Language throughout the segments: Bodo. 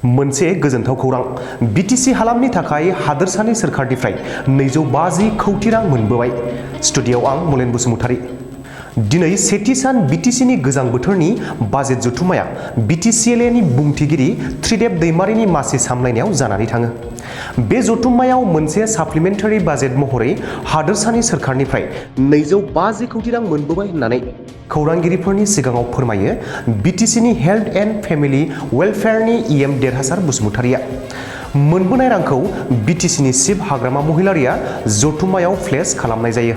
मोनसे गोजोनथाव खौरां BTC हालामनि थाखाय हादोरसानि सोरखारनिफ्राय 250 कौटि रां मोनबोबाय। स्टुडिय'आव आं मलेन बसुमतारी। दिनै सेथि सान BTCनि गोजां बोथोरनि बाजेट जथुम्माया BTCLAनि बुंथिगिरि त्रिदेब दैमारिनि मासि सामलायनायाव जानानै थाङो। बे जथुम्मायाव मोनसे साप्लिमेन्टारि बाजेट महरै हादोरसानि सोरखारनिफ्राय 250 कौटि रां मोनबोबाय होननानै खौरांगिरिफोरनि सिगाङाव फोरमायो BTCनि हेल्थ एन्ड फेमिलि वेलफेयारनि EM देरहासार बसुमतारीया। मोनबोनाय रांखौ BTCनि चिफ हाग्रामा महिलारिया जथुम्मायाव फ्लेश खालामनाय जायो।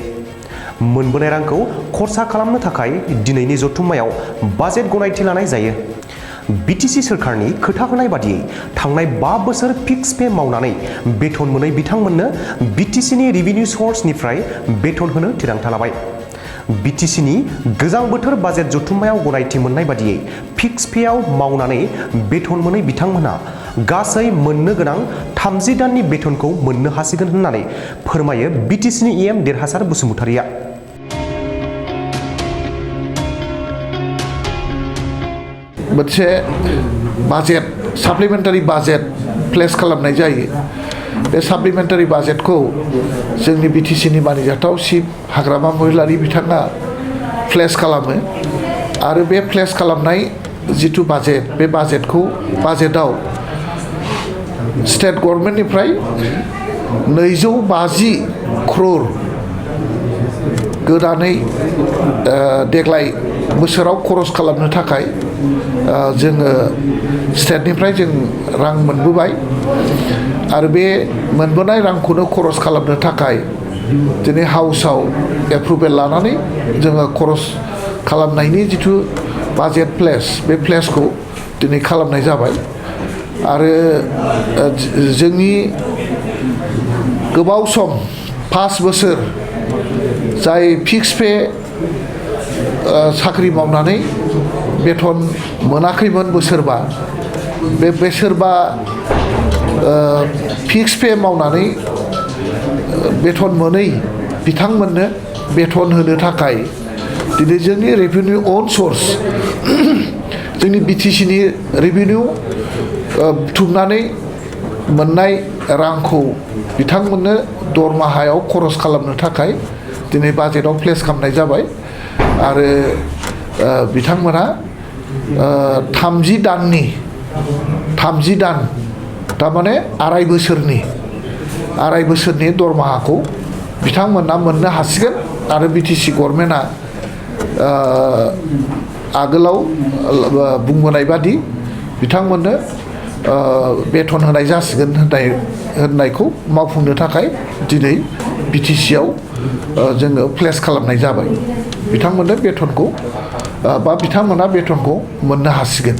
मोनबोनाय रांखौ खरसा खालामनो थाखाय दिनैनि जथुम्मायाव बाजेट गनायथि लानाय जायो। BTC सोरखारनि खोथा होनाय बादियै थांनाय 5 बोसोर फिक्स पे मावनानै बेथन मोनै बिथांमोननो BTCनि रेभिनिउ सर्सनिफ्राय बेथन होनो थिरांथा लाबाय। BTCनि गोजां बोथोर बाजेट जथुम्मायाव गनायथि मोननाय बादियै फिक्स पेआव मावनानै बेथन मोनै बिथांमोनहा गासै मोननो गोनां 30 दाननि बेथनखौ मोननो हासिगोन होननानै फोरमायो BTCनि EM देरहासार बसुमतारीया। मोनसे बाजेट साप्लिमेन्टारि बाजेट फ्लेश खालामनाय जायो। बे साप्लिमेन्टारि बाजेटखौ जोंनि BTCनि मानिजाथाव चिफ हाग्रामा महिलारि बिथाङा फ्लेश खालामो आरो बे फ्लेश खालामनाय जिथु बाजेट बे बाजेटआव स्टेट गभर्नमेन्टनिफ्राय 250 क्रर गोदानै देग्लाय बोसोराव खरस खालामनो थाखाय जोङो स्टेटनिफ्राय जों रां मोनबोबाय आरो बे मोनबोनाय रांखौनो खरस खालामनो थाखाय दिनै हाउसआव एप्रुभेल लानानै जोङो खरस खालामनायनि जिथु बाजेट फ्लेश बे फ्लेशखौ दिनै खालामनाय जाबाय आरो जोंनि गोबाव सम 5 बोसोर जाय फिक्स पे साख्रि मावनानै बेथन मोनाखैमोन बोसोरबा बे बोसोरबा फिक्स पे मावनानै बेथन मोनै बिथांमोननो बेथन होनो थाखाय दिनै जोंनि रेभिनिउ अन सर्स जोंनि BTCनि रेभिनिउ बुथुमनानै मोननाय रांखौ बिथांमोननो दरमाहायाव खरस खालामनो थाखाय दिनै बाजेटआव फ्लेश खालामनाय जाबाय आरो बिथांमोना 30 दान थारमाने आराय बोसोरनि दरमाहाखौ बिथांमोना मोननो हासिगोन आरो BTC गभर्नमेन्टआ आगोलाव बुंबोनाय बादि बिथांमोननो बेथन होनाय जासिगोन होननायखौ मावफुंनो थाखाय दिनै BTCआव जोङो फ्लेश खालामनाय जाबाय। बिथांमोननो बेथनखौ बिथांमोना बेथनखौ मोननो हासिगोन।